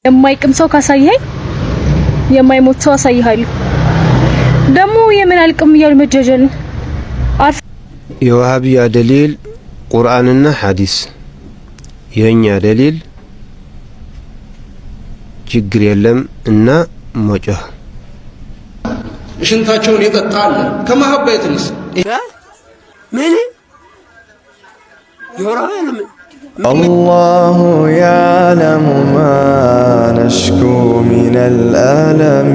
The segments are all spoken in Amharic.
የማይቅም ሰው ካሳየኸኝ የማይሞት ሰው አሳይሃለሁ። ደግሞ የምን አልቅም እያሉ መጃጀል። የዋሃብያ ደሊል ቁርአንና ሐዲስ፣ የእኛ ደሊል ችግር የለም እና መጮህ። ሽንታቸውን የጠጣ አለ ከመሀባ የተነሳ። ምን? الله يعلم ما نشكو من الألم።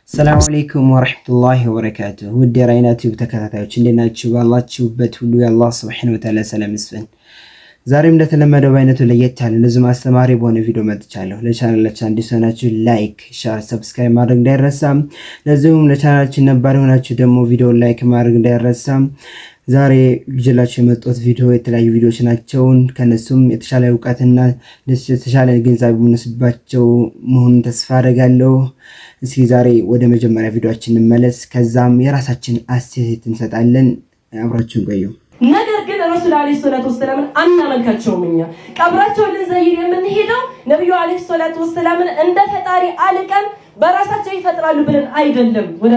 ሰላሙ አለይኩም ወረሕመቱላሂ ወበረካቱሁ። ውድ የራይና ቲዩብ ተከታታዮች፣ እንዴት ናችሁ? ባላችሁበት ሁሉ የአላህ ስብሐነሁ ወተዓላ ሰላም ይስፈን። ዛሬም እንደተለመደው በአይነቱ ለየት ያለ እንደዚሁም አስተማሪ በሆነ ቪዲዮ መጥቻለሁ። ለቻናላችን አዲስ ሆናችሁ like፣ share፣ subscribe ማድረግ እንዳይረሳ። ለዚሁም ለቻናላችን ነባር የሆናችሁ ደግሞ ቪዲዮ like ማድረግ እንዳይረሳ። ዛሬ ይዤላችሁ የመጣሁት ቪዲዮ የተለያዩ ቪዲዮዎች ናቸው። ከነሱም የተሻለ እውቀትና የተሻለ ግንዛቤ የምንወስድባቸው መሆኑን ተስፋ አደርጋለሁ። እስኪ ዛሬ ወደ መጀመሪያ ቪዲዮችን እንመለስ። ከዛም የራሳችን አስተያየት እንሰጣለን። አብራችሁን ቆዩ። ነገር ግን ረሱል ዓለይሂ ሰላቱ ወሰላምን አናመልካቸውም። እኛ ቀብራቸውን ልንዘይር የምንሄደው ነቢዩ ዓለይሂ ሰላቱ ወሰላምን እንደ ፈጣሪ አልቀን በራሳቸው ይፈጥራሉ ብለን አይደለም። ወደ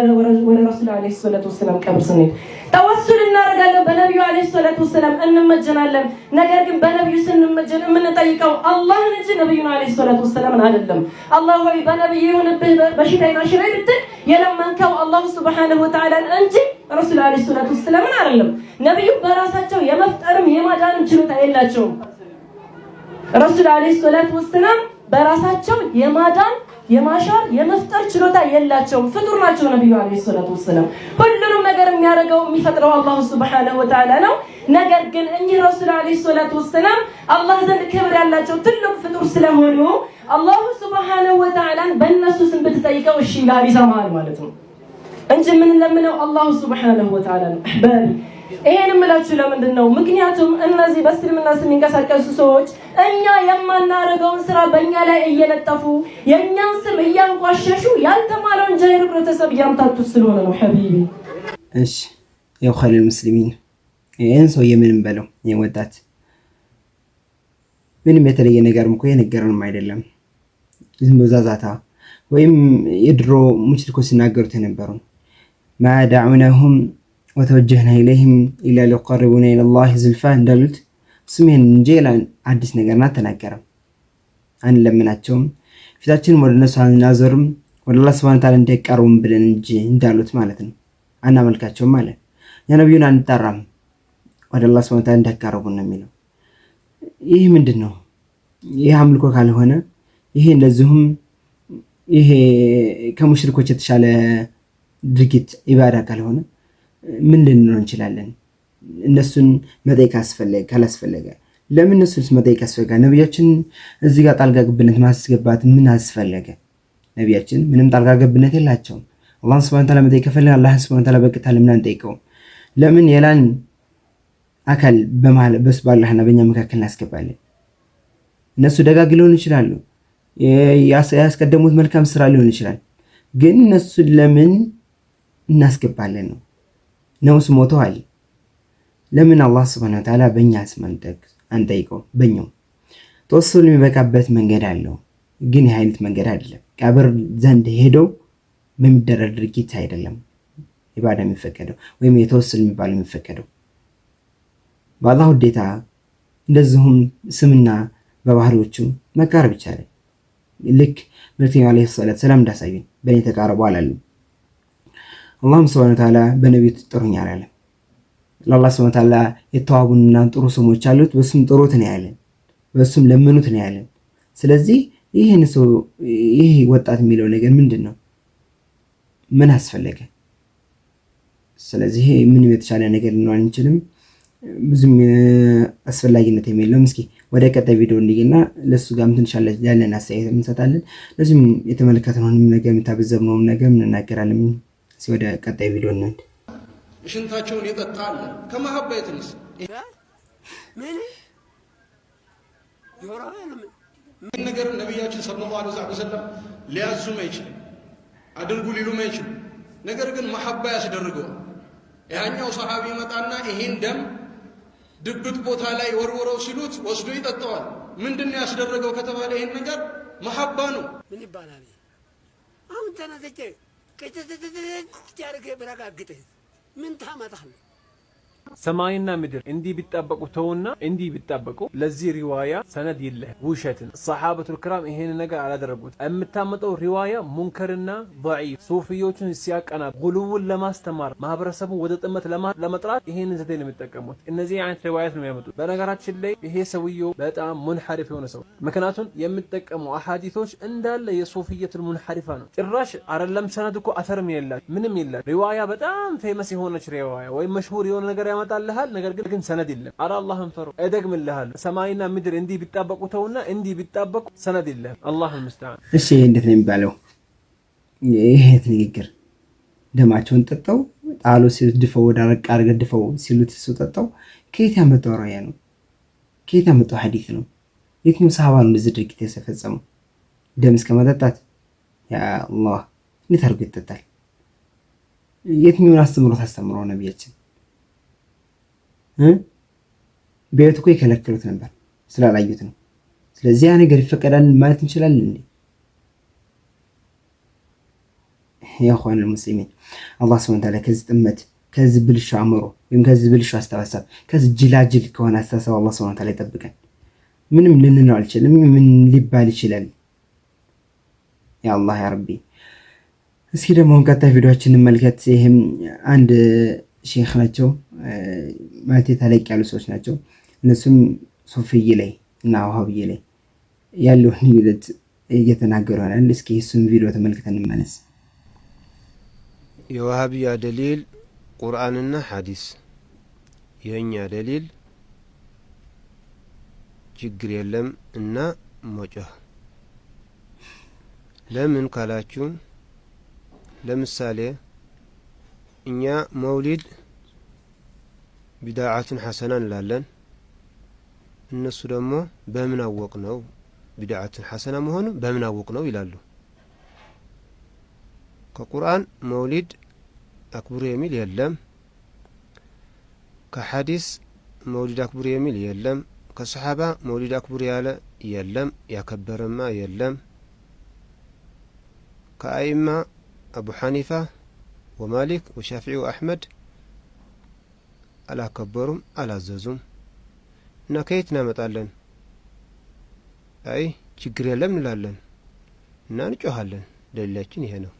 ረሱል ዓለይሂ ሰላቱ ወሰላም ቀብር ስንሄድ ተወሱል እናደርጋለን፣ በነቢዩ ዓለይሂ ሰላቱ ወሰላም እንመጀናለን። ነገር ግን በነቢዩ ስንመጀን የምንጠይቀው አላህን እንጂ ነቢዩን ዓለይሂ ሰላቱ ወሰላምን አይደለም። አላህ ሆይ በነቢይ ይሁንብህ በሽታዬን አሽረኝ ብትል የለመንከው አላሁ ሱብሓነሁ ወተዓላን እንጂ ረሱል ዓለይሂ ሰላቱ ወሰላምን አይደለም። ነቢዩ በራሳቸው የመፍጠርም የማዳንም ችሎታ የላቸውም። ረሱል ዓለይሂ ሰላቱ ወሰላም በራሳቸው የማዳን፣ የማሻር፣ የመፍጠር ችሎታ የላቸውም። ፍጡር ናቸው ነቢዩ ዓለይሂ ሰላቱ ወሰላም። ሁሉንም ነገር የሚያደርገው የሚፈጥረው አላሁ ሱብሓነሁ ወተዓላ ነው። ነገር ግን እኚህ ረሱል ዓለይሂ ሰላቱ ወሰላም አላህ ዘንድ ክብር ያላቸው ትልቅ ፍጡር ስለሆኑ አላሁ ሱብሓነሁ ወተዓላን በእነሱ ስም ብትጠይቀው እሺ ይልሃል፣ ይሰማሃል ማለት ነው እንጂ የምንለምነው አላሁ ሱብሓነሁ ወተዓላ ነው። ይሄን የምላችሁ ለምንድን ነው? ምክንያቱም እነዚህ በእስልምና ስም የሚንቀሳቀሱ ሰዎች እኛ የማናደርገውን ስራ በእኛ ላይ እየለጠፉ የእኛን ስም እያንቋሸሹ ያልተማረውን ጃሂል ህብረተሰብ እያምታቱት ስለሆነ ነው። ሐቢቢ። እሺ፣ ያው ኸይረል ሙስሊሚን ይህን ሰውዬ ምንም በለው፣ ይህን ወጣት ምንም የተለየ ነገርም እኮ የነገረንም አይደለም። ዝም ብሎ ዛዛታ ወይም የድሮ ሙሽሪኮች ሲናገሩት የነበረው ማ ዳዑናሁም ወተወጀህና ኢለይህም ኢላ ሊቀርቡና ኢለላሂ ዝልፋ እንዳሉት እሱም ይህን እንጂ ሌላ አዲስ ነገርን አልተናገረም። አንለምናቸውም፣ ፊታችንም ወደ እነሱ አናዞርም፣ ወደ አላህ ሱብሓነሁ ወተዓላ እንዲያቀርቡን ብለን እንጂ እንዳሉት ማለት ነው። አናመልካቸውም ማለት የነቢዩን አንጠራም፣ ወደ አላህ ሱብሓነሁ ወተዓላ እንዲያቀርቡን ነው የሚለው። ይህ ምንድን ነው? ይህ አምልኮ ካልሆነ ይሄ እንደዚሁም ይሄ ከሙሽሪኮች የተሻለ ድርጊት ኢባዳ ካልሆነ ምን ልንለው እንችላለን? እነሱን መጠየቅ አስፈለገ ካላስፈለገ ለምን እነሱንስ መጠየቅ ያስፈልጋል? ነቢያችን እዚህ ጋር ጣልቃ ገብነት ማስገባት ምን አስፈለገ? ነቢያችን ምንም ጣልቃ ገብነት የላቸውም። አላህን ሱብሓነሁ ወተዓላ መጠየቅ ከፈለግን አላህን ሱብሓነሁ ወተዓላ በቀጥታ ለምን አንጠይቀውም? ለምን የላን አካል በመሃል በሱ በአላህና በእኛ መካከል እናስገባለን? እነሱ ደጋግ ሊሆኑ ይችላሉ። ያስቀደሙት መልካም ስራ ሊሆን ይችላል። ግን እነሱን ለምን እናስገባለን ነው? ነውስ ሞተዋል። ለምን አላህ ስብሐነ ወተዓላ በእኛ ስም አንጠይቀው? በኛው ተወሱል የሚበቃበት መንገድ አለው። ግን ይህ አይነት መንገድ አይደለም። ቀብር ዘንድ ሄደው በሚደረግ ድርጊት አይደለም ኢባዳ የሚፈቀደው ወይም የተወሱል የሚባለው የሚፈቀደው በአላህ ውዴታ እንደዚሁም ስምና በባህሪዎቹ መቃረብ ይቻላል። ልክ መልክተኛው ዓለይሂ ሰላቱ ሰላም እንዳሳዩን በእኔ ተቃረቡ አላሉም። አላህም ስብሐነ ወተዓላ በነቢዩ ጥሩኝ አላለም። ለአላህ ስብሐነ ወተዓላ የተዋቡና ጥሩ ስሞች አሉት። በሱም ጥሩት ነው ያለን፣ በሱም ለምኑት ነው ያለን። ስለዚህ ይህን ሰው ይህ ወጣት የሚለው ነገር ምንድን ነው? ምን አስፈለገ? ስለዚህ ምንም የተሻለ ነገር ልንሆን አንችልም። ብዙም አስፈላጊነት የለውም። እስኪ ወደ ቀጣይ ቪዲዮ እንይና ለሱ ጋርም ትንሽ ያለን አስተያየት እንሰጣለን። ለዚህም የተመለከትነውንም ነገር የምታበዘብነውም ነገር እንናገራለን። እስኪ ወደ ቀጣይ ቪዲዮ እንሂድ። ሽንታቸውን የጠጣ አለ ከመሀባ የተነሳ። ምን? ነገር ነቢያችን ሰለላሁ ዐለይሂ ወሰለም ሊያዙም አይችልም፣ አድርጉ ሊሉም አይችሉም። ነገር ግን መሐባ ያስደርገዋል። ያኛው ሰሃቢ ይመጣና ይሄን ደም ድብቅ ቦታ ላይ ወርውረው ሲሉት ወስዶ ይጠጣዋል። ምንድን ነው ያስደረገው ከተባለ ይሄን ነገር መሐባ ነው። ምን ይባላል? አሁን ተነስቼ ቅጭጭጭጭ አድርጌ ብረጋግጥህ ምን ታመጣለህ? ሰማይና ምድር እንዲህ ቢጣበቁ ተውና እንዲህ ቢጣበቁ ለዚህ ሪዋያ ሰነድ የለህም፣ ውሸት ነው። الصحابة الكرام ይሄን ነገር አላደረጉት። የምታመጣው ሪዋያ ሙንከርና ضعيف ሱፊዮችን ሲያቀና ጉሉውን ለማስተማር ማህበረሰቡን ወደ ጥመት ለመጥራት ይሄንን ዘዴ ነው የሚጠቀሙት። እነዚህ አይነት ሪዋያት ነው የሚያመጡት። በነገራችን ላይ ይሄ ሰውየው በጣም منحرف የሆነ ሰው፣ ምክንያቱም የሚጠቀመው አሐዲቶች እንዳለ የሱፍየቱል منحرفة ነው። ጭራሽ አይደለም ሰነድ እኮ አተርም የላቸው ምንም የላቸው። ሪዋያ በጣም famous የሆነች ሪዋያ ወይም مشهور የሆነ ነገር ያመጣልሃል። ነገር ግን ሰነድ የለም። አረ አላህን ፈሩ። እደግምልሃለሁ። ሰማይና ምድር እንዲህ ቢጣበቁ ተውና እንዲህ ቢጣበቁ ሰነድ የለም። الله المستعان። እሺ ይሄ እንዴት ነው የሚባለው? ይሄ ንግግር ደማቸውን ጠጠው ጣሉ ሲሉት ድፈው ወደ አረቅ አድርገህ ድፈው ሲሉት እሱ ጠጣው። ከየት ያመጣው ራያ ነው? ከየት ያመጣው ሐዲስ ነው? የትኛው ሰሃባ ነው እንደዚህ ድርጊት የተፈጸመው? ደም እስከ መጠጣት يا الله፣ እንዴት አድርጎ ይጠጣል? የትኛውን አስተምሮ ታስተምረው ነቢያችን? ቤት እኮ የከለከሉት ነበር ስላላዩት ነው። ስለዚህ ያ ነገር ይፈቀዳል ማለት እንችላለን እንዴ? يا إخوان المسلمين አላህ سبحانه وتعالى ከዚህ ጥመት፣ ከዚህ ብልሹ አእምሮ ወይም ከዚህ ብልሹ አስተሳሰብ፣ ከዚህ ጅላጅል ከሆነ አስተሳሰብ አላህ سبحانه وتعالى ይጠብቀን። ምንም ልንለው አልችልም። ምን ሊባል ይችላል? يا الله يا ربي። እስኪ ደግሞ ቀጣይ ቪዲዮችን እንመልከት። ይህም አንድ ሼክ ናቸው ማለት ተለቅ ያሉ ሰዎች ናቸው። እነሱም ሱፍይ ላይ እና ውሃብይ ላይ ያለውን ልዩነት እየተናገሩ ይሆናል። እስኪ እሱን ቪዲዮ ተመልክተን እንመለስ። የዋሃብያ ደሊል ቁርአንና ሐዲስ፣ የእኛ ደሊል ችግር የለም እና መጮህ። ለምን ካላችሁ፣ ለምሳሌ እኛ መውሊድ بدعة حسنة እንላለን። እነሱ ደግሞ በምን አወቅ ነው بدعة حسنة መሆኑ በምን አወቅ ነው ይላሉ። ከቁርአን መውሊድ አክብሩ የሚል የለም። ከሐዲስ መውሊድ አክብሩ የሚል የለም። ከሰሓባ መውሊድ አክብሩ ያለ የለም፣ ያከበረማ የለም። ከአኢማ አቡ ሐኒፋ ወማሊክ ወሻፊዒ ወአሕመድ አላከበሩም፣ አላዘዙም። እና ከየት እናመጣለን? አይ ችግር የለም እንላለን እና እንጮሃለን። ደሊላችን ይሄ ነው።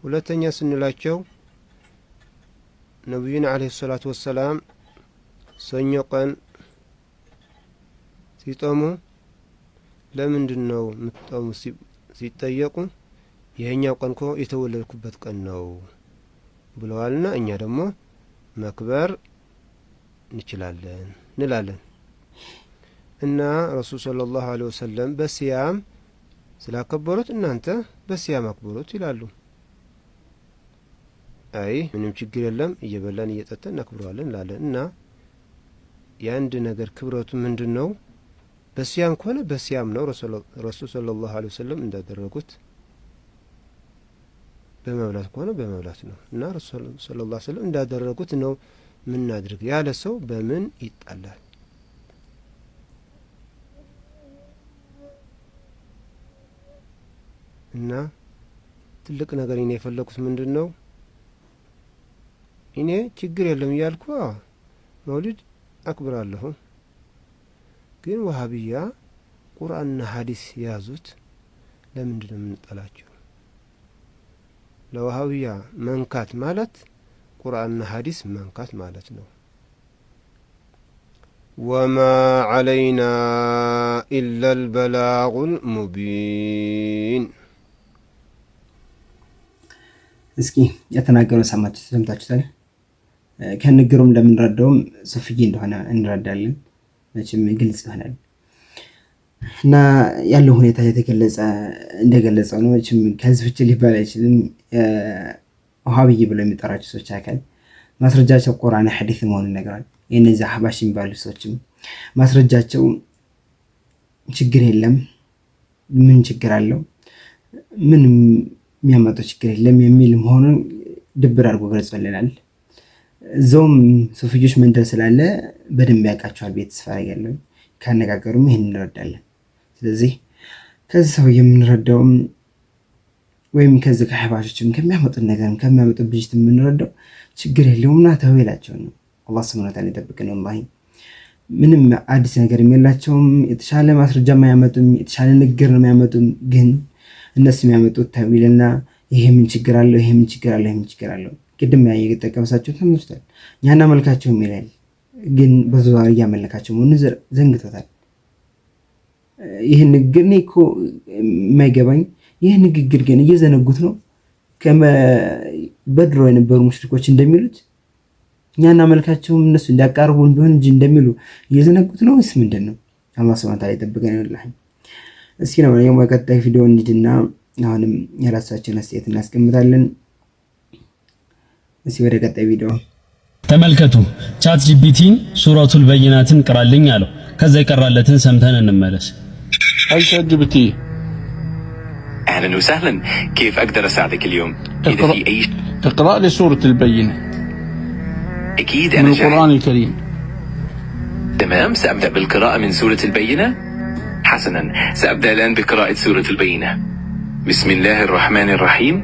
ሁለተኛ ስንላቸው ነቢዩን عليه الصلاة والسلام ሰኞ ቀን ሲጦሙ ለምንድን ነው የምትጦሙ ሲጠየቁ ይሄኛው ቀን እኮ የተወለድኩበት ቀን ነው ብለዋልና እኛ ደግሞ መክበር እንችላለን እንላለን። እና ረሱል صلى الله عليه وسلم በሲያም ስላከበሩት እናንተ በሲያም አክብሩት ይላሉ። አይ ምንም ችግር የለም እየበላን እየጠጣን እናክብረዋለን እንላለን። እና የአንድ ነገር ክብረቱ ምንድን ነው? በሲያም ከሆነ በሲያም ነው ረሱል صلى الله عليه وسلم እንዳደረጉት፣ በመብላት ከሆነ በመብላት ነው። እና ረሱል صلى الله عليه وسلم እንዳደረጉት ነው ምናድርግ ያለ ሰው በምን ይጣላል? እና ትልቅ ነገር እኔ የፈለኩት ምንድን ነው? እኔ ችግር የለም እያልኩ መውሊድ አክብራለሁ። ግን ወሃብያ ቁርአንና ሀዲስ የያዙት ለምንድን ነው የምንጠላቸው? ለወሃብያ መንካት ማለት ቁርአንና ሀዲስ መንካት ማለት ነው። وما علينا إلا البلاغ المبين። እስኪ የተናገረውን ሰምታችሁታል። ከንግሩም እንደምንረዳውም ሱፍይ እንደሆነ እንረዳለን። መቼም ግልጽ ይሆናል እና ያለው ሁኔታ የተገለጸ እንደገለጸው ነው። መቼም ከዚህ ውጭ ሊባል አይችልም። ውሃብይ ብለው የሚጠራቸው ሰዎች አካል ማስረጃቸው ቁርአን ሐዲስ መሆኑን ይነግራል። የእነዚህ አህባሽ የሚባሉ ሰዎችም ማስረጃቸው ችግር የለም፣ ምን ችግር አለው፣ ምን የሚያመጣው ችግር የለም የሚል መሆኑን ድብር አድርጎ ገልጾልናል። እዛውም ሱፍዮች መንደር ስላለ በደንብ ያውቃቸዋል። ቤት ተስፋ አደርጋለሁ። ካነጋገሩም ይህን እንረዳለን። ስለዚህ ከዚህ ሰው የምንረዳውም ወይም ከዚህ ከአሕባሾችም ከሚያመጡት ነገርም ከሚያመጡት ብዥት የምንረዳው ችግር የለውም ና ተው ይላቸው ነው። አላህ ሱብሓነሁ ወተዓላ ይጠብቀን። ወላሂ ምንም አዲስ ነገር የላቸውም። የተሻለ ማስረጃ የማያመጡም፣ የተሻለ ንግግር ነው የሚያመጡም። ግን እነሱ የሚያመጡት ተዊልና ይሄ ምን ችግር አለው፣ ይሄ ምን ችግር አለው፣ ይሄ ምን ችግር አለው። ቅድም የጠቀምሳቸው ተመልሷል። እኛ እናመልካቸውም ይላል፣ ግን በተዘዋዋሪ እያመለካቸው መሆኑን ዘንግቶታል። ይህ ንግግር እኔ እኮ የማይገባኝ ይህ ንግግር ግን እየዘነጉት ነው። በድሮ የነበሩ ሙሽሪኮች እንደሚሉት እኛ እናመልካቸውም እነሱ እንዲያቃርቡን ቢሆን እንጂ እንደሚሉ እየዘነጉት ነው ወይስ ምንድን ነው? አላህ ሱብሓነሁ ወተዓላ ይጠብቀን። ይላል። እስኪ ለማንኛውም በቀጣይ ቪዲዮ እንሂድና አሁንም የራሳችን አስተያየት እናስቀምጣለን። እስኪ ወደ ቀጣይ ቪዲዮ ተመልከቱ። ChatGPT ን ሱረቱል በይናትን ቅራልኝ አለው። ከዛ የቀራለትን ሰምተን እንመለስ። Hi ChatGPT. أهلا وسهلا، كيف أقدر أساعدك اليوم؟ إذا اقرأ في أي اقرأ لي سورة البينة أكيد من أنا جاهز. القرآن الكريم. تمام، سأبدأ بالقراءة من سورة البينة. حسنا، سأبدأ الآن بقراءة سورة البينة. بسم الله الرحمن الرحيم.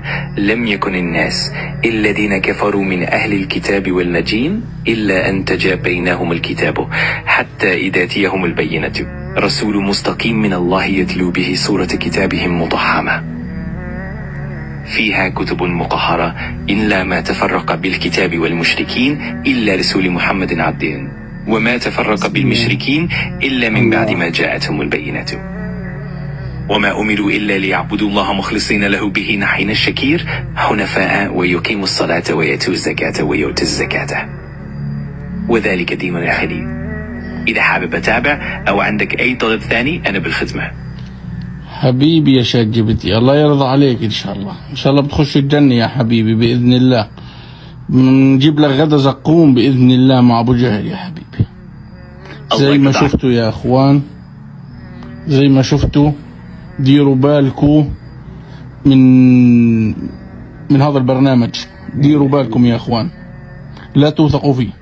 لم يكن الناس الذين كفروا من أهل الكتاب والمجين إلا أن تجاب بينهم الكتاب حتى إذا أتيهم البينة رسول مستقيم من الله يتلو به سورة كتابهم مطحمة فيها كتب مطهرة إلا ما تفرق بالكتاب والمشركين إلا رسول محمد عبدين وما تفرق بالمشركين إلا من بعد ما جاءتهم البينات وما أمروا إلا ليعبدوا الله مخلصين له به نحين الشكير حنفاء ويقيموا الصلاة ويأتوا الزكاة ويؤتوا الزكاة وذلك دين الخليل. إذا حابب أتابع أو عندك أي طلب ثاني أنا بالخدمة. حبيبي يا ChatGPT، الله يرضى عليك إن شاء الله، إن شاء الله بتخش الجنة يا حبيبي بإذن الله. نجيب لك غدا زقوم بإذن الله مع أبو جهل يا حبيبي. الله زي ما يرضى عليك. شفتوا يا أخوان، زي ما شفتوا، ديروا بالكم من هذا البرنامج، ديروا بالكم يا أخوان، لا توثقوا فيه.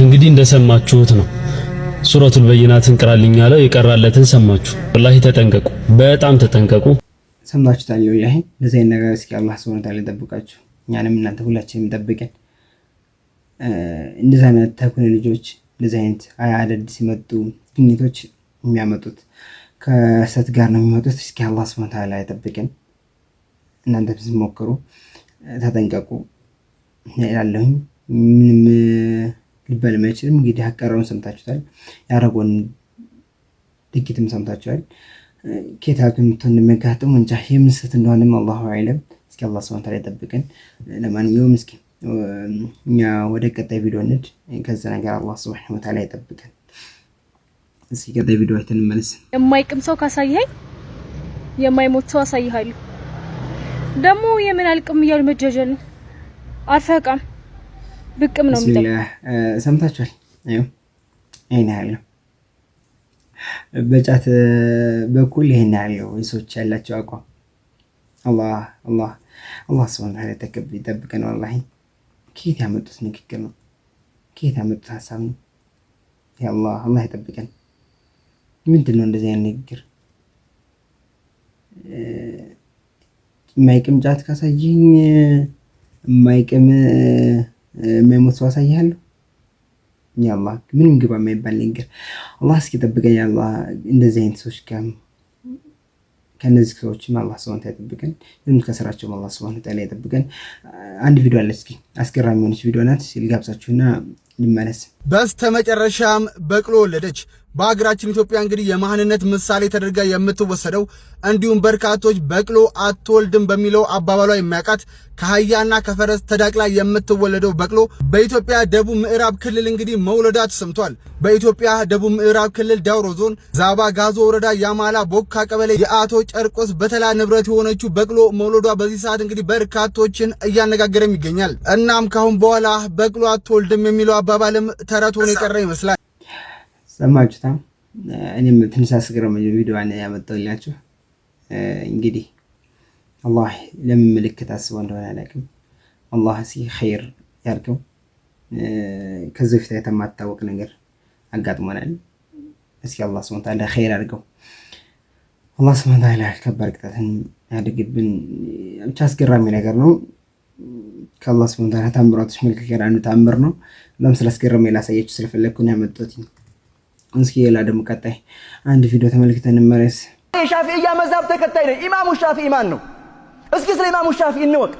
እንግዲህ እንደሰማችሁት ነው። ሱረቱል በይናትን ቅራልኝ አለው። የቀራለትን ሰማችሁ። ወላሂ ተጠንቀቁ፣ በጣም ተጠንቀቁ። ሰምታችሁታል። ወላሂ እንደዚህ አይነት ነገር እስኪ አላህ ሱብሓነሁ ወተዓላ ይጠብቃችሁ፣ እኛንም እናንተ ሁላችንም ይጠብቀን። እንደዚህ አይነት ቴክኖሎጂዎች፣ እንደዚህ አይነት አዳዲስ የመጡ ግኝቶች የሚያመጡት ከእሳት ጋር ነው የሚመጡት። እስኪ አላህ ሱብሓነሁ ወተዓላ ይጠብቀን። እናንተም ስትሞክሩ ተጠንቀቁ እላለሁኝ። ምንም ሊባልም አይችልም። እንግዲህ ያቀረውን ሰምታችሁታል፣ ያደረገውን ድርጊትም ሰምታችኋል። ከየት አግኝቶ እንደሚያጋጥሙ እንጃ፣ የምን ስህተት እንደሆነም አላሁ አዕለም። እስኪ አላህ ሱብሓነሁ ወተዓላ ይጠብቀን። ለማንኛውም እስኪ እኛ ወደ ቀጣይ ቪዲዮ እንሂድ። ከዛ ነገር አላህ ሱብሓነሁ ወተዓላ ይጠብቀን። እስኪ ቀጣይ ቪዲዮ አይተን እንመለስ። የማይቅም ሰው ካሳየኸኝ የማይሞት ሰው አሳይሃለሁ። ደግሞ የምን አልቅም እያሉ መጃጀል ነው። አርፈህ ቃም፣ ብቅም ነው የሚጠቅመው። ቢስሚላህ ሰምታችኋል። ይኸው ይሄን ያህል ነው። በጫት በኩል ይሄን ያህል ነው የሰዎች ያላቸው አቋም። አላህ አላህ አላህ ሱብሓነሁ ወተዓላ ይጠብቀን። ወላሂ ከየት ያመጡት ንግግር ነው? ከየት ያመጡት ሀሳብ ነው? ያ አላህ፣ አላህ ይጠብቀን። ምንድን ነው እንደዚህ አይነት ንግግር? የማይቅም ጫት ካሳየኝ የማይቅም የማይሞት ሰው አሳይሃለሁ። ያ አላህ፣ ምንም ግባ የማይባል ንግግር። አላህ እስኪ ጠብቀኝ። አላህ እንደዚህ አይነት ሰዎች ጋር ከእነዚህ ሰዎችም አላህ ሱብሓነሁ ወተዓላ ይጠብቀን። ከስራቸውም አላህ ሱብሓነሁ ወተዓላ ይጠብቀን። አንድ ቪዲዮ አለ፣ እስኪ አስገራሚ የሆነች ቪዲዮ ናት፣ ልጋብዛችሁና ልመለስ። በስተመጨረሻም በቅሎ ወለደች። በሀገራችን ኢትዮጵያ እንግዲህ የመሃንነት ምሳሌ ተደርጋ የምትወሰደው እንዲሁም በርካቶች በቅሎ አትወልድም በሚለው አባባሏ የሚያውቃት ከአህያና ከፈረስ ተዳቅላ የምትወለደው በቅሎ በኢትዮጵያ ደቡብ ምዕራብ ክልል እንግዲህ መውለዷ ተሰምቷል። በኢትዮጵያ ደቡብ ምዕራብ ክልል ዳውሮ ዞን ዛባ ጋዞ ወረዳ ያማላ ቦካ ቀበሌ የአቶ ጨርቆስ በተላ ንብረት የሆነችው በቅሎ መውለዷ በዚህ ሰዓት እንግዲህ በርካቶችን እያነጋገረም ይገኛል። እናም ካሁን በኋላ በቅሎ አትወልድም የሚለው አባባልም ተረት ሆኖ የቀረ ይመስላል። ሰማችሁታ። እኔም ትንሽ አስገረመኝ ቪዲዮዋን ያመጣሁላችሁ። እንግዲህ አላህ ለምን ምልክት አስቦ እንደሆነ አላውቅም። አላህ እስኪ ኸይር ያርገው። ከዚህ በፊት የማታወቅ ነገር አጋጥሞናል። እስኪ አላህ ሱብሓነሁ ወተዓላ ኸይር አድርገው። አላህ ሱብሓነሁ ወተዓላ ከባድ ቅጣትን ያድርግብን። ብቻ አስገራሚ ነገር ነው። ከአላህ ሱብሓነሁ ወተዓላ ተአምራቶች መካከል አንዱ ተአምር ነው። በጣም ስላስገረመኝ ላሳያችሁ ስለፈለግኩ ነው ያመጣሁት። እስኪ ሌላ ደግሞ ቀጣይ አንድ ቪዲዮ ተመልክተን እንመለስ። የሻፊዕያ መዛብ ተከታይ ነኝ። ኢማሙ ሻፊዒ ማን ነው? እስኪ ስለ ኢማሙ ሻፊዒ እንወቅ።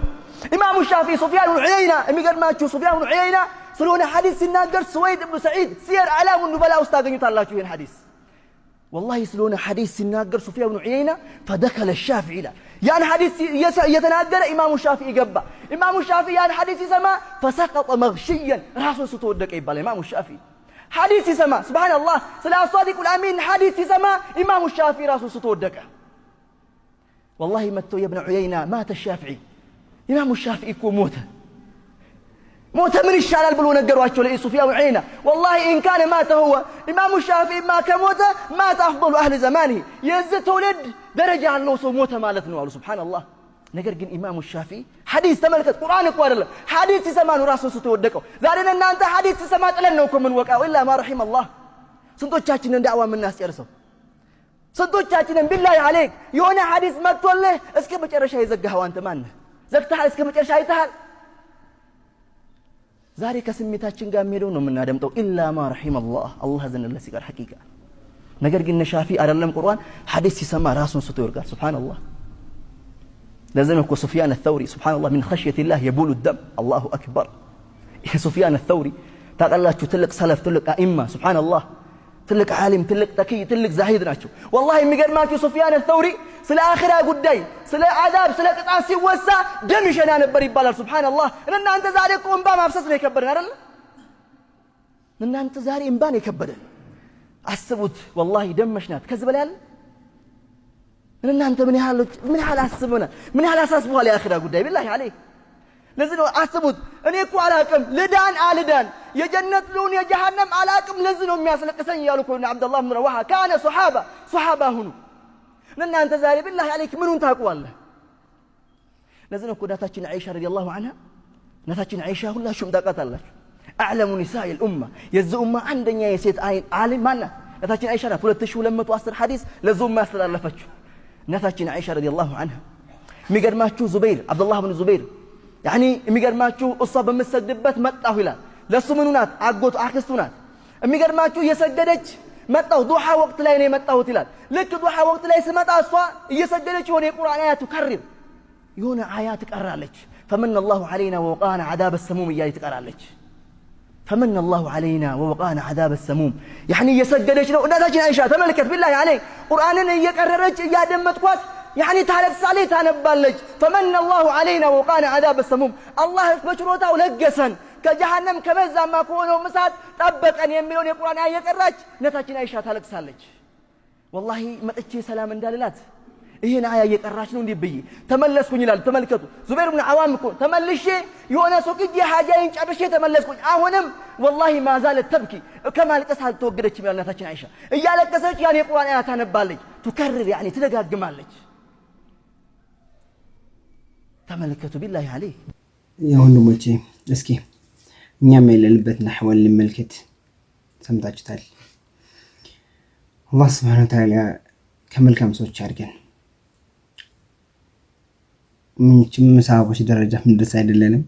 ኢማሙ ሻፊዒ ሱፊያን ብኑ ዑየይና፣ የሚገርማችሁ ሱፊያን ብኑ ዑየይና ስለሆነ ሐዲስ ሲናገር ስወይድ ብኑ ሰዒድ ሲየር አዕላሙ ኑበላ ውስጥ ታገኙታላችሁ ይህን ሐዲስ። ወላሂ ስለሆነ ሐዲስ ሲናገር ሱፊያን ብኑ ዑየይና فدخل الشافعي ይላል። ያን ሐዲስ እየተናገረ ኢማሙ ሻፊዒ ገባ። ኢማሙ ሻፊዒ ያን ሐዲስ ሲሰማ فسقط مغشيا ራሱን ስቶ ወደቀ ይባላል። ኢማሙ ሻፊዒ ሐዲስ ሲሰማ ሱብሓነላህ፣ ስለ አሷዲቁል አሚን ሐዲስ ሲሰማ ኢማሙ ሻፊዒ ራሱን ስቶ ወደቀ። ወላሂ መጥተው يا ابن عيينة مات الشافعي፣ ኢማሙ ሻፊዒ እኮ ሞተ ሞተ ምን ይሻላል ብሎ ነገሯቸው ለሱፊያን ብኑ ዑየይና። ወላሂ إن كان مات هو ኢማሙ ሻፊዒማ ከሞተ مات أفضل أهل زمانه የዚህ ትውልድ ደረጃ ያለው ሰው ሞተ ማለት ነው አሉ። ሱብሓነላህ። ነገር ግን ኢማሙ ሻፊዒ ሐዲስ ተመልከት፣ ቁርአን እኮ አይደለም ሐዲስ ሲሰማ ነው ራሱን ስቶ የወደቀው። ዛሬ እናንተ ሐዲስ ሲሰማ ጥለን ነው እኮ የምንወቃው። إلا ما رحم الله። ስንቶቻችንን ዳዕዋ የምናስጨርሰው? ስንቶቻችንን بالله عليك የሆነ ሐዲስ መጥቶልህ እስከ መጨረሻ የዘጋኸው አንተ ማነህ? ዘግተሃል? እስከ መጨረሻ አይተሃል? ዛሬ ከስሜታችን ጋር የሚሄደው ነው የምናደምጠው። إلا ما رحم الله፣ አላህ ዘንለት ሲቀር ሐቂቃ። ነገር ግን ሻፊ አይደለም ቁርአን ሐዲስ ሲሰማ ራሱን ስቶ ይወድቃል። ሱብሓነላህ። ለዚህ ነው እኮ ሱፊያን አተውሪ ሱብሓነላህ من خشية الله يبول الدم። الله أكبر። ይህ ሱፊያን አተውሪ ታውቃላችሁ፣ ትልቅ ሰለፍ፣ ትልቅ አኢማ ሱብሓነላህ፣ ትልቅ ዓሊም፣ ትልቅ ተኪይ፣ ትልቅ ዛሂድ ናቸው። ወላሂ የሚገርማችሁ ሱፊያን አተውሪ ስለ አኺራ ጉዳይ፣ ስለ ዓዛብ፣ ስለ ቅጣት ሲወሳ ደም ይሸና ነበር ይባላል። ሱብሓነላህ። እናንተ ዛሬ እኮ እንባ ማፍሰስ ነው የከበደን አይደለ? እናንተ ዛሬ እንባ ነው የከበደን። አስቡት፣ ወላሂ ደም መሽናት ከዚህ በላይ አለ? እናንተ ምን ያህል አስበናል? ምን ያህል አሳስበዋል የአኺራ ጉዳይ بالله عليك። ለዚህ ነው አስቡት። እኔ እኮ አላቅም ልዳን አልዳን የጀነት ልሁን የጀሃነም አላቅም፣ ለዚህ ነው የሚያስለቅሰኝ እያሉ እኮ ዓብደላህ ብን ረዋሓ كان صحابة ሶሓባ ሁኑ። እናንተ ዛሬ بالله عليك ምኑን ታውቀዋለህ? ለዚህ ነው እኮ እናታችን ዓይሻ رضي الله عنها፣ እናታችን ዓይሻ ሁላችሁም ታውቃታላችሁ። أعلم نساء الأمة የዚህ ኡማ አንደኛ የሴት ዓሊም ማናት? እናታችን ዓይሻ ናት። 2210 ሐዲስ ለዚህ ኡማ ያስተላለፈችው እናታችን ዓይሻ رضي الله عنها። የሚገርማችሁ ዙበይር ዓብደላህ ብን ዙበይር يعني የሚገርማችሁ እሷ በምትሰግድበት መጣሁ ይላል። ለእሱ ምኑ ናት? አጎቱ አክስቱ ናት። የሚገርማችሁ እየሰገደች መጣሁ፣ ዱሓ ወቅት ላይ ነው የመጣሁት ይላል። ልክ ዱሓ ወቅት ላይ ስመጣ እሷ እየሰገደች የሆነ የቁርአን አያ تكرر የሆነ አያ ትቀራለች። فمن الله علينا ووقانا عذاب السموم እያለች ትቀራለች። فمن الله علينا ووقانا عذاب السموم يعني እየሰገደች ነው እናታችን አይሻ። ተመልከት بالله عليك ቁርአንን እየቀረረች እያደመጥኳት يعني ታለቅሳለች፣ ታነባለች። فمن الله علينا ووقانا عذاب السموم አላህ በችሮታው ለገሰን ከጀሃነም ከመዛማ ከሆነው እሳት ጠበቀን የሚለውን የቁርአን አያ እየቀራች እናታችን አይሻ ታለቅሳለች። ወላሂ መጥቼ ሰላም እንዳልላት ይህን አያ እየቀራች ነው እንዲህ ብዬ ተመለስኩኝ ይላል። ተመልከቱ ዙበይር ብን ዓዋም እኮ ተመልሼ የሆነ ሱቅ ሂጄ ሐጃዬን ጨርሼ ተመለስኩኝ። አሁንም ወላሂ ما زالت تبكي ከማልቀስ አልተወገደችም ይላል እናታችን አይሻ። እያለቀሰች ያን የቁርአን አያ ታነባለች፣ تكرر يعني ትደጋግማለች። ተመልከቱ بالله عليك። ወንድሞቼ እስኪ እኛም የሌለንበትን አሕዋል እንመልከት። ሰምታችሁታል። አላህ ስብሐነ ወተዓላ ከመልካም ሰዎች አድርገን። ምንችም ሰሃቦች ደረጃ ምንደርስ አይደለንም፣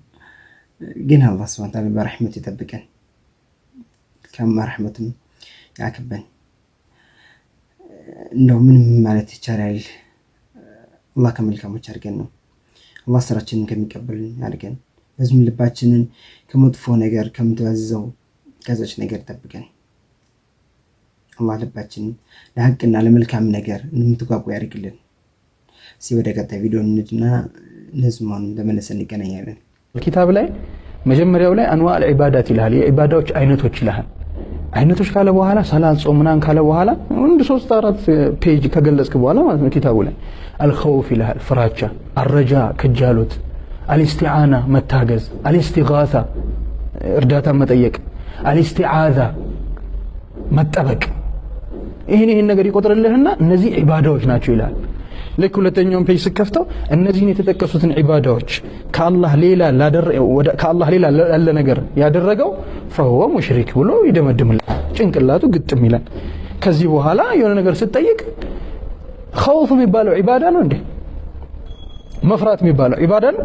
ግን አላህ ስብሐነ ወተዓላ በረሕመቱ ይጠብቀን፣ ከመረሕመቱም ያክበን። እንደው ምንም ማለት ይቻላል። አላህ ከመልካሞች አድርገን ነው። አላህ ስራችንን ከሚቀበልን አድርገን፣ በዚህም ልባችንን ከመጥፎ ነገር ከምትበዘው ከዛች ነገር ጠብቀን። አላህ ልባችንን ለሀቅና ለመልካም ነገር የምትጓጓ ያድርግልን። እስኪ ወደ ቀጣይ ቪዲዮ እንሂድና ነዝማን ተመልሰን እንገናኛለን። ኪታብ ላይ መጀመሪያው ላይ አንዋዕ አልዒባዳት ይልሃል፣ የዒባዳዎች አይነቶች ይልሃል። አይነቶች ካለ በኋላ ሰላት፣ ጾም ምናምን ካለ በኋላ አንድ 3 4 page ከገለጽክ በኋላ ማለት ነው ኪታቡ ላይ الخوف ይልሃል፣ ፍራቻ፣ الرجاء ክጃሎት፣ الاستعانة መታገዝ፣ الاستغاثة እርዳታ መጠየቅ፣ الاستعاذة መጠበቅ። ይህን ነገር ይቆጥርልህና እነዚህ ዒባዳዎች ናቸው ይልሃል። ልክ ሁለተኛውን page ስከፍተው እነዚህን የተጠቀሱትን ዒባዳዎች ከአላህ ሌላ ላለ ነገር ያደረገው فهو مشرك ብሎ ይደመድምላል። ጭንቅላቱ ግጥም ይላል። ከዚህ በኋላ የሆነ ነገር ስትጠይቅ ኸውፍ የሚባለው ዒባዳ ነው እንዴ? መፍራት የሚባለው ዒባዳ ነው?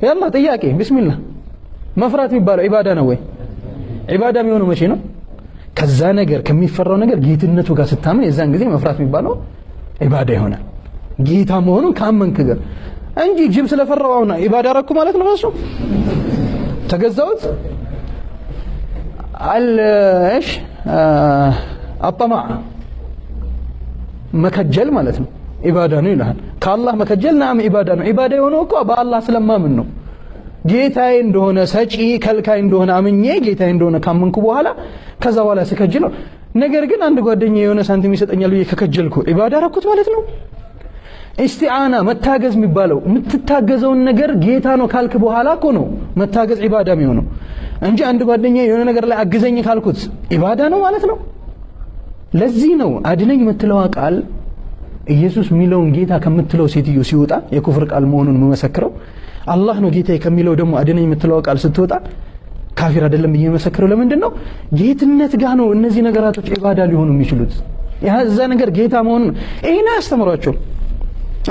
ያላ ጥያቄ ቢስሚላህ፣ መፍራት የሚባለው ዒባዳ ነው ወይ? ዒባዳ የሚሆነው መቼ ነው? ከዛ ነገር ከሚፈራው ነገር ጌትነቱ ጋር ስታምን የዛን ጊዜ መፍራት የሚባለው ዒባዳ ይሆናል። ጌታ መሆኑን ካመንክ ጋር እንጂ ጅብ ስለፈራው አሁን ዒባዳ አረኩ ማለት ነው። እሱ ተገዛሁት አልሽ አጠማዕ መከጀል ማለት ነው። ዒባዳ ነው ይልሃል። ከአላህ መከጀል ናም ዒባዳ ነው። ዒባዳ የሆነው እኮ በአላህ ስለማምን ነው። ጌታዬ እንደሆነ ሰጪ ከልካይ እንደሆነ አምኜ ጌታዬ እንደሆነ ካመንኩ በኋላ ከዛ በኋላ ስከጅለው፣ ነገር ግን አንድ ጓደኛ የሆነ ሳንቲም ይሰጠኛል ብዬ ከከጀልኩ ዒባዳ አረኩት ማለት ነው። ኢስቲዓና መታገዝ የሚባለው የምትታገዘውን ነገር ጌታ ነው ካልክ በኋላ እኮ ነው መታገዝ ዒባዳ የሚሆነው እንጂ አንድ ጓደኛ የሆነ ነገር ላይ አግዘኝ ካልኩት ዒባዳ ነው ማለት ነው። ለዚህ ነው አድነኝ የምትለዋ ቃል ኢየሱስ የሚለውን ጌታ ከምትለው ሴትዮ ሲወጣ የኩፍር ቃል መሆኑን የምመሰክረው፣ አላህ ነው ጌታዬ ከሚለው ደግሞ አድነኝ የምትለው ቃል ስትወጣ ካፊር አይደለም ብዬ የምመሰክረው ለምንድን ነው? ጌትነት ጋር ነው እነዚህ ነገራቶች ዒባዳ ሊሆኑ የሚችሉት። እዛ ነገር ጌታ መሆኑን ይሄን አያስተምሯቸው።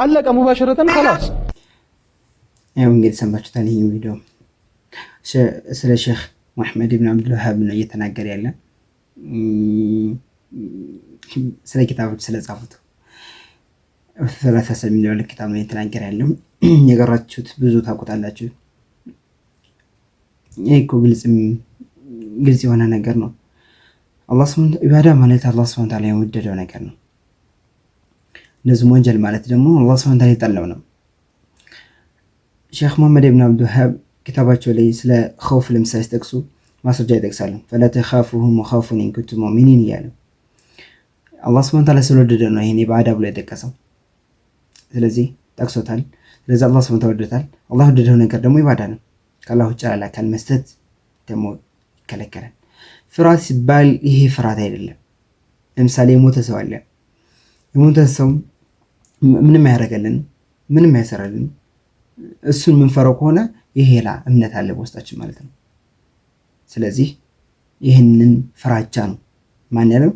አለቀ። ሙባሸረተን خلاص። ያው እንግዲህ ሰምታችሁታል። ይሄን ቪዲዮ ስለ ሼክ መሐመድ ኢብን አብዱል ወሃብ ነው እየተናገረ ያለ፣ ስለ ኪታቦች ስለጻፉት ሰላሳ የሚለው ኪታብ ነው እየተናገረ ያለው። የቀራችሁት ብዙ ታውቁታላችሁ። ይህ እኮ ግልጽ የሆነ ነገር ነው። አላህ ኢባዳ ማለት አላህ ሱብሓነሁ ወተዓላ የወደደው ነገር ነው። እንደዚሁም ወንጀል ማለት ደግሞ አላህ ሱብሓነሁ ወተዓላ የጠላው ነው። ሼክ መሐመድ ኢብን አብዱል ወሃብ ኪታባቸው ላይ ስለ ኸውፍ ለምሳሌ ሲጠቅሱ ማስረጃ ይጠቅሳሉ። فلا تخافوهم وخافون إن كنتم مؤمنين እያሉ አላህ ሱብሓነሁ ወተዓላ ስለወደደ ነው ይሄን ኢባዳ ብሎ የጠቀሰው። ስለዚህ ጠቅሶታል። ስለዚህ አላህ ሱብሓነሁ ወተዓላ ወደታል። አላህ ወደደው ነገር ደግሞ ኢባዳ ነው። ከአላህ ውጭ ላለ አካል መስጠት ደግሞ ይከለከላል። ፍርሃት ሲባል ይሄ ፍርሃት አይደለም። ለምሳሌ የሞተ ሰው አለ። የሞተ ሰው ምንም አያደርገልን፣ ምንም አይሰራልን። እሱን የምንፈራው ከሆነ ይሄ ሌላ እምነት አለ በውስጣችን ማለት ነው። ስለዚህ ይህንን ፍራቻ ነው ማን ያለው?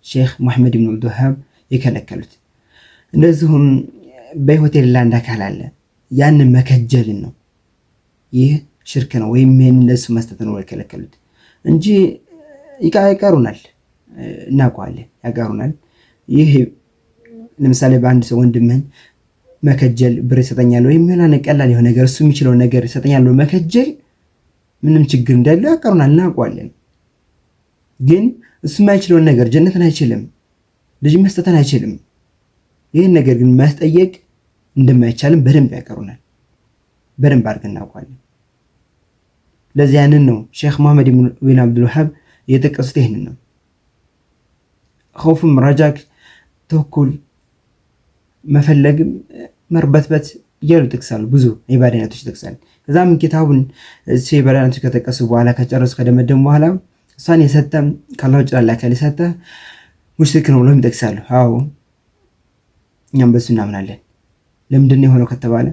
ሼክ መሐመድ ኢብን አብዱል ወሃብ የከለከሉት። እንደዚሁም በህይወት የሌለ አንድ አካል አለ፣ ያንን መከጀልን ነው። ይህ ሽርክ ነው ወይም ይህንን ለእሱ መስጠት ነው የከለከሉት እንጂ ያቀሩናል፣ እናውቀዋለን፣ ያቀሩናል። ይህ ለምሳሌ በአንድ ሰው ወንድምህን መከጀል ብር ይሰጠኛል ወይም የሆነ ቀላል የሆነ ነገር እሱ የሚችለው ነገር ይሰጠኛል መከጀል ምንም ችግር እንዳለው ያቀሩናል፣ እናውቀዋለን። ግን እሱ የማይችለውን ነገር ጀነትን አይችልም፣ ልጅ መስጠትን አይችልም። ይህን ነገር ግን ማስጠየቅ እንደማይቻልም በደንብ ያቀሩናል፣ በደንብ አድርገን እናውቀዋለን። ለዚህ ያንን ነው ሼክ መሐመድ ቢን አብዱል ወሃብ የጠቀሱት ይህንን ነው። ኸውፍም ረጃክ፣ ተወኩል፣ መፈለግም መርበትበት እያሉ ይጠቅሳሉ። ብዙ ኢባዳ አይነቶች ይጠቅሳል። ከዛም ኪታቡን እሱ የኢባዳ አይነቶች ከጠቀሱ በኋላ ከጨረሱ ከደመደሙ በኋላ እሷን የሰጠ ከአላህ ውጭ ላለ አካል የሰጠ ሙሽሪክ ነው ብሎም ይጠቅሳሉ። አዎ እኛም በሱ እናምናለን። ለምንድን ነው የሆነው ከተባለ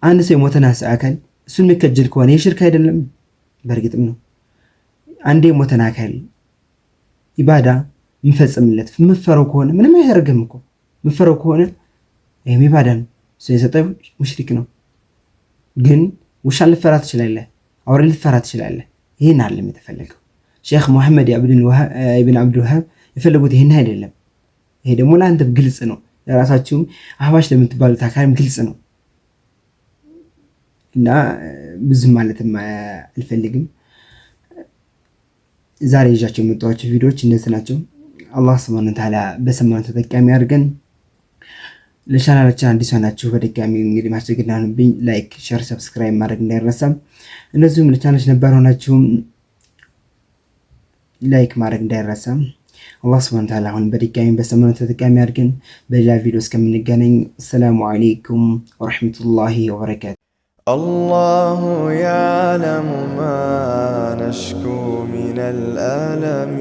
አንድ ሰው የሞተን አካል እሱን የሚከጅል ከሆነ የሽርክ አይደለም? በእርግጥም ነው። አንዴ የሞተን አካል ኢባዳ የምፈጽምለት የምፈረው ከሆነ ምንም አያደርግም እኮ የምፈረው ከሆነ ይህም ኢባዳ ነው። እሱ የሰጠ ሙሽሪክ ነው። ግን ውሻን ልፈራ ትችላለህ፣ አውሬ ልፈራ ትችላለህ። ይህን አይደለም የተፈለገው። ሼክ መሐመድ ኢብን አብዱል ወሃብ የፈለጉት ይህን አይደለም። ይሄ ደግሞ ለአንተም ግልጽ ነው፣ ለራሳችሁም አህባሽ ለምትባሉት አካልም ግልጽ ነው። እና ብዙም ማለትም አልፈልግም። ዛሬ ይዣቸው የመጣኋቸው ቪዲዮዎች እነዚህ ናቸው። አላህ ሱብሃነሁ ወተዓላ በሰማነው ተጠቃሚ አድርገን። ለቻናላችን አዲስ ሆናችሁ በድጋሚ እንግዲህ ማስቸገር እንዳይሆንብኝ like፣ share፣ subscribe ማድረግ እንዳይረሳም። እንደዚሁም ለቻናላችን ነባር ሆናችሁም like ማድረግ እንዳይረሳም። አላህ ሱብሃነሁ ወተዓላ አሁን በድጋሚ በሰማነው ተጠቃሚ አድርገን። በሌላ ቪዲዮ እስከምንገናኝ ሰላሙ አለይኩም ወረሕመቱላሂ ወበረካቱ። الله يعلم ما نشكو من الألم.